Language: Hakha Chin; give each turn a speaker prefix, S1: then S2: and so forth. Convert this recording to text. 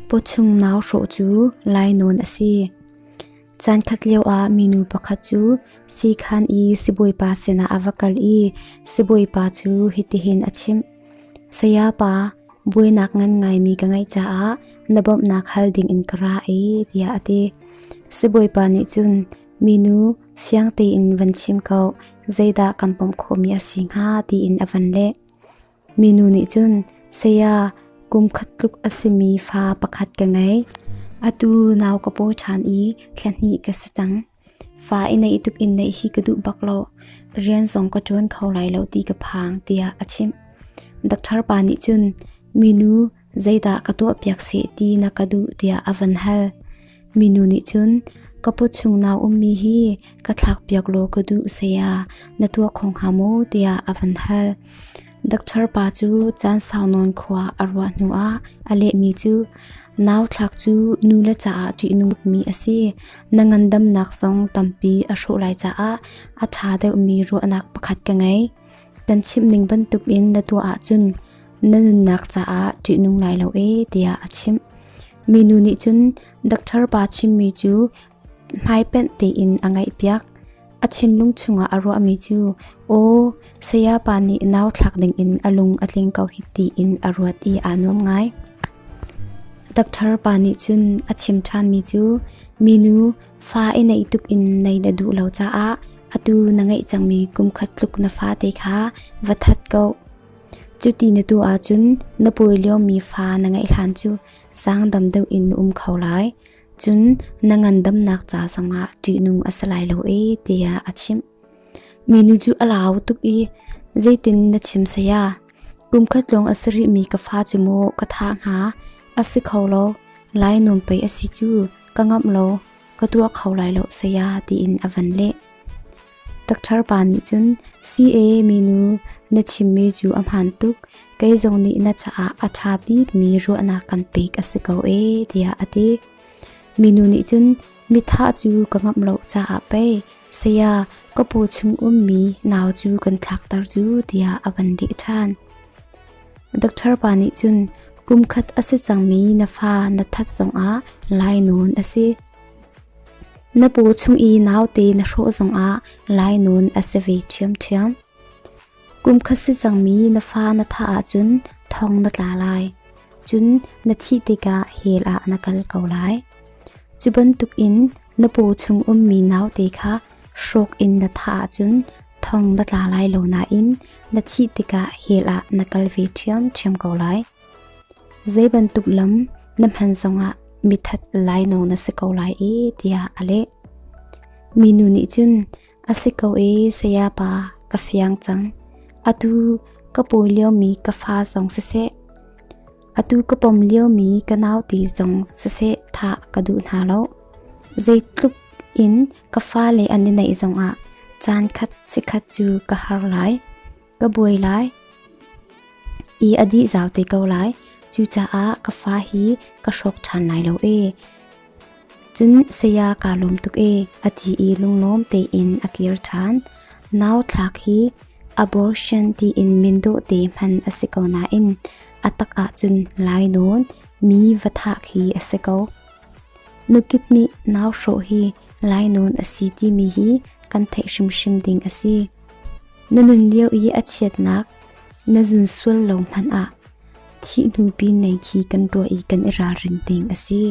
S1: Pawchung nau hrawh cu lainawn a si. Caankhat lioah minu pakhat cu siikhan i sibawipa sinah a va kal i sibawipa cu hitihin a chimh. Sayapa, buainak ngan ngaimi ka ngeih caah na bawmhnak hal dingin ka ra ee tiah a ti. Sibawipa nih cun minu fiang tein van chim ko, zeidah kan bawmh khawhmi a si hnga tiin a van leh. Minu nih cun saya kum khat tluk a simi fa pakhat ka ngei. Atu nau ka paw ṭhan i thla hnih ka si cang. Fa i neih tuk in neih hi ka duh bak lo. Rian zong ka ṭuan kho lai lo ti ka phang tiah a chimh. Doctor pa nih cun minu zeidah ka tuahpiak seh ti na ka duh tiah a van hal. Minu nih cun ka paw chung nau ummi hi ka thlakpiak law ka duh saya na tuah kho hnga maw tiah a van hal. Doctor pa cu caan sau nawn khua a ruah hnuah a lehmi cu nau thlak cu nu le caah ṭihnung mi a si. Na ngandamnak zong tampi a hrawh lai caah a ṭha deuhmi ruahnak pakhat ka ngei. Kan chimh ning bantukin na tuah ahcun na nunnak caah ṭihnung lai lo ee tiah a chimh. Minu nih cun doctor pa chimmi cu hmaipenh tein a ngaihpiak. A thinlung chungah a ruahmi cu aw sayapa nih nau thlak dingin a lung a tling ko hi tiin a ruat i aa nuam ngai. Doctor pa nih cun a chim ṭhanmi cu minu fa i neih tuk in nei na duh lo caah atu na ngeih cangmi kum khat tluk na fate kha va that ko. Cuti na tuah ahcun na pawi liomi fa na ngeih hlan cu zaangdam deuh in na um kho lai. Cun na ngandamnak ca zongah ṭihnung a si lai lo ee tiah a chimh. Minu cu a lau tuk i zeitin na chim saya? Kum khat lawng a si rihmi ka fa cu maw ka thah hnga? A si kho lo. Lai nawn pei a si cu. Ka ngamh lo. Ka tuah kho lai lo saya tiin a van leh. Doctor pa nih cun CA minu na chimmi cu a hmaan tuk. Kei zong nih na caah a ṭha bikmi ruahnak kan pek a si ko ee tiah a ti. Minu nih cun mithah cu ka ngamh lo caah pei saya ka paw chung ummi nau cu kan thlakter cu tiah a van leh ṭhan. Doctor pa nih cun kum khat a si cangmi na fa na that zongah lainawn a si. Na paw chung i naute na hrawh zongah lainawn a si ve ṭhiamṭhiam. Kum khat si cangmi na fa na thah ahcun thong na tla lai. Cun na thih tikah hell ah na kal ko lai. Cu bantukin na paw chung ummi naute kha hrawk in na thah ahcun thong na tla lai lo nain na thih tikah hell ah na kal ve ṭhiamṭhiam ko lai. Zei bantuk lam na hman zongah mithat lainawng na si ko lai i tiah a leh. Minu nih cun a si ko e sayapa ka fiang cang. Atu ka pawi liomi ka fa zong siseh, atu ka pom liomi ka nauti zong siseh thah ka duh hna lo. Zeitluk in ka fale an i neih zongah caan khat chikkhat cu ka har lai. Ka buai lai i a dih zau te ko lai. Cucaah ka fa hi ka hrawk ṭhan lai lo ee. Cun saya kaa lawm tuk ee a ti i lunglawm tein a kir ṭhan. Nau thlak hi abortion tiin min dawh te hman a si ko nain a tak ahcun lainawn mi va thah khi a si ko. Nukip nih nau hrawh hi lainawn a si timi hi kan theih hrimhrim ding a si. Na nun lio i a chiatnak na zun sual lo hmanh ah thih hnu pin nei khi kan ruah i kan i ralring ding a si.